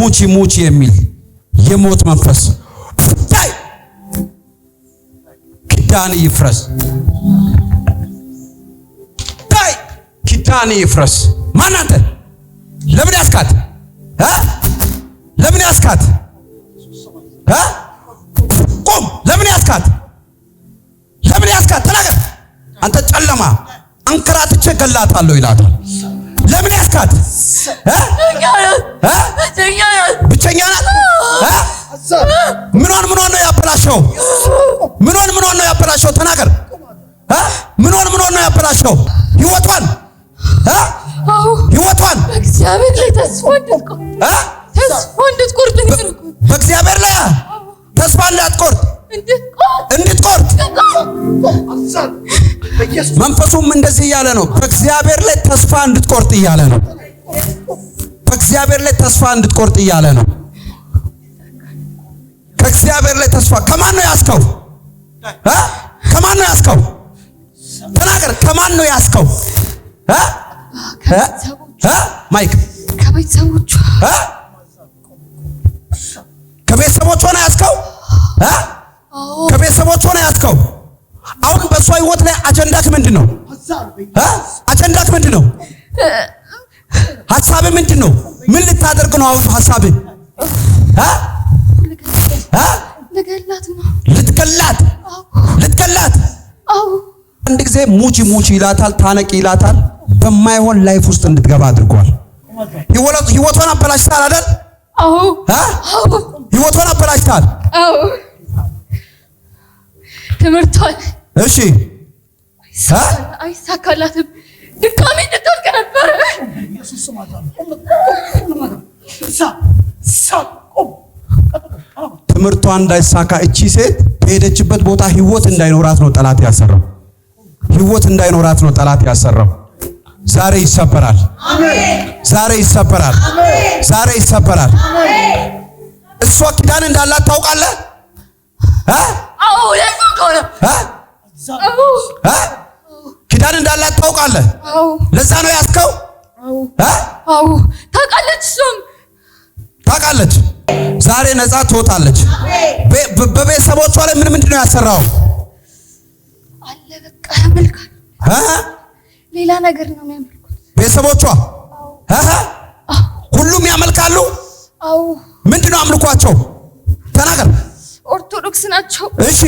ሙቺ ሙቺ የሚል የሞት መንፈስ ታይ፣ ኪዳን ይፍረስ። ታይ፣ ኪዳን ይፍረስ። ማን አንተ? ለምን ያስካት? ለምን ያስካት? ቁም! ለምን ያስካት? ለምን ያስካት? ተናገር! አንተ ጨለማ አንከራትቼ ገላታለሁ ይላታል። ለምን ያስካት? ብቸኛ ናት። ምኗን ምኗን ነው ያበላሸው? ምኗን ምኗን ነው ያበላሸው? ተናገር። ምኗን ምኗን ነው ያበላሸው? ህይወቷን ህይወቷን በእግዚአብሔር ላይ ተስፋ እንድትቆርጥ በእግዚአብሔር ላይ ተስፋ እንዳትቆርጥ እንድትቆርጥ መንፈሱም እንደዚህ እያለ ነው። በእግዚአብሔር ላይ ተስፋ እንድትቆርጥ እያለ ነው። በእግዚአብሔር ላይ ተስፋ እንድትቆርጥ እያለ ነው። ከእግዚአብሔር ላይ ተስፋ ከማን ነው ያስከው? ከማን ነው ያስከው? ተናገር። ከማን ነው ያስከው? ማይክ ከቤተሰቦቿ ከቤተሰቦቿ ነው ያስከው? ከቤተሰቦቿ ነው ያስከው? አሁን በእሷ ህይወት ላይ አጀንዳክ ምንድን ነው? አጀንዳክ ምንድን ነው? ሀሳብህ ምንድን ነው? ምን ልታደርግ ነው አሁን ሀሳብህ? ልትገላት ልትገላት። አንድ ጊዜ ሙቺ ሙቺ ይላታል፣ ታነቂ ይላታል። በማይሆን life ውስጥ እንድትገባ አድርጓል። ህይወቷን አበላሽታል አይደል? አዎ። ህይወቷን አበላሽታል። አዎ። ትምህርቷን እሺ፣ አይሳካላትም። ድካሜ እንድትወድቅ ነበረ። ትምህርቷ እንዳይሳካ እቺ ሴት በሄደችበት ቦታ ህይወት እንዳይኖራት ነው ጠላት ያሰራው። ህይወት እንዳይኖራት ነው ጠላት ያሰራው። ዛሬ ይሰበራል። ዛሬ ይሰበራል። ዛሬ ይሰበራል። እሷ ኪዳን እንዳላት ታውቃለህ? አዎ። ለዛ ከሆነ ኪዳን እንዳላት ታውቃለህ? ለዛ ነው ያስከው። አዎ፣ ታውቃለች። እሷም ታውቃለች። ዛሬ ነፃ ትወጣለች። በቤተሰቦቿ ላይ ምን ምንድን ነው ያሰራው? አለ በቃ ያመልካል። ሌላ ነገር ነው የሚያመልኩት ቤተሰቦቿ። ሁሉም ያመልካሉ። አዎ። ምንድን ነው አምልኳቸው? ተናገር። ኦርቶዶክስ ናቸው። እሺ፣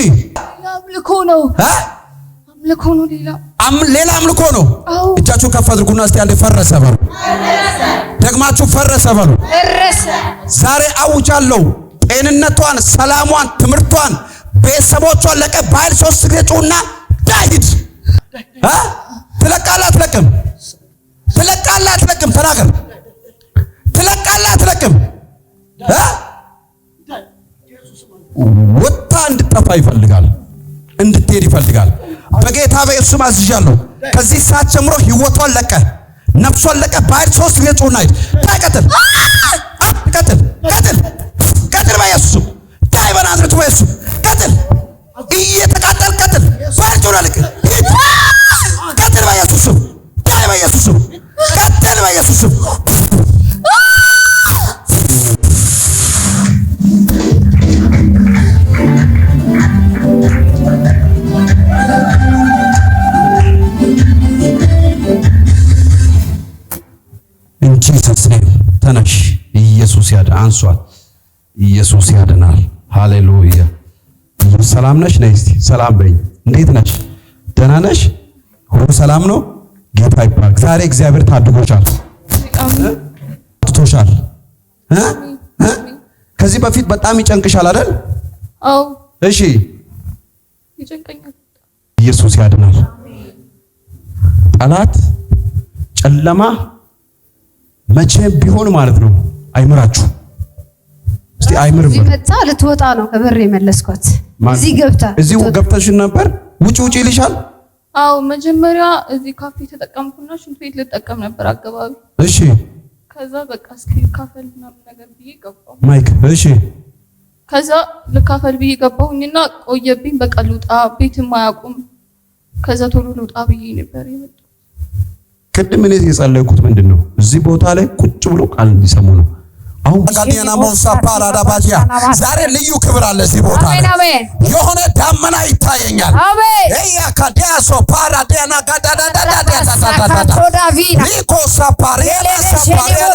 አምልኮ ነው። አምልኮ ነው። ሌላ ሌላ አምልኮ ነው። እጃችሁን ከፍ አድርጉና እስቲ አንዴ ፈረሰ በሉ። ደግማችሁ ፈረሰ በሉ። ዛሬ አውጃለሁ። ጤንነቷን፣ ሰላሟን፣ ትምህርቷን፣ ቤተሰቦቿን ለቀ በኃይል 3 ጊዜ ጩና ዳሂድ። ትለቃለህ አትለቅም? ትለቃለህ አትለቅም? ተናገር። ትለቃለህ አትለቅም? ወጥታ እንድጠፋ ይፈልጋል፣ እንድትሄድ ይፈልጋል። በጌታ በኢየሱስ ስም አዝዣለሁ። ከዚህ ሰዓት ጀምሮ ህይወቷን ለቀ፣ ነፍሷን ለቀ በኃይል 3 ጊዜ ጩና ሂድ። ዳይ ቀጥል፣ ቀጥል፣ ቀጥል፣ ቀጥል በኢየሱስ ስም ዳይ፣ በናዝሬቱ በኢየሱስ ቀጥል፣ እየተቃጠል ቀጥል፣ በኃይል ጩና ልቅ ሂድ፣ ቀጥል በኢየሱስ ስም ዳይ፣ በኢየሱስ ስም ቀጥል፣ በኢየሱስ ስም። In Jesus name ተነሽ። ኢየሱስ ያድናል። አንሷት። ኢየሱስ ያድናል። ሃሌሉያ። ሰላም ነሽ? ነይ እስቲ ሰላም በይኝ። እንዴት ነሽ? ደህና ነሽ? ሁሉ ሰላም ነው? ጌታ ይባርክ። ዛሬ እግዚአብሔር ታድጎሻል፣ አውጥቶሻል። ከዚህ በፊት በጣም ይጨንቅሻል አይደል? አዎ። እሺ፣ ይጨንቀኛል። ኢየሱስ ያድናል። ጠላት ጨለማ መቼም ቢሆን ማለት ነው አይምራችሁ። እስቲ አይምርም። እዚህ መጣ ልትወጣ ነው ከበር የመለስኳት። እዚህ ገብታ እዚህ ገብተሽ ነበር። ውጪ ውጪ ይልሻል። አዎ፣ መጀመሪያ እዚህ ካፌ ተጠቀምኩና ሽንት ቤት ልጠቀም ነበር አገባቢ። እሺ። ከዛ በቃ እስኪ ልካፈል ምናምን ነገር ብዬ ገባሁ። ማይክ እሺ። ከዛ ልካፈል ብዬ ገባሁኝና ቆየብኝ። በቃ ልውጣ፣ ቤትም አያውቁም። ከዛ ቶሎ ልውጣ ብዬ ነበር የመጣሁት። ቅድም እኔ የጸለይኩት ምንድን ነው? እዚህ ቦታ ላይ ቁጭ ብሎ ቃል እንዲሰሙ ነው። አሁን ጋዲያና ሞንሳ ፓራዳባጂያ ዛሬ ልዩ ክብር አለ እዚህ ቦታ ላይ። የሆነ ዳመና ይታየኛል። ኤያ ካዲያሶ ፓራዲያና ጋዳዳዳዳዳዳዳዳ ሪኮሳ ፓሪያና ሳፓሪያና።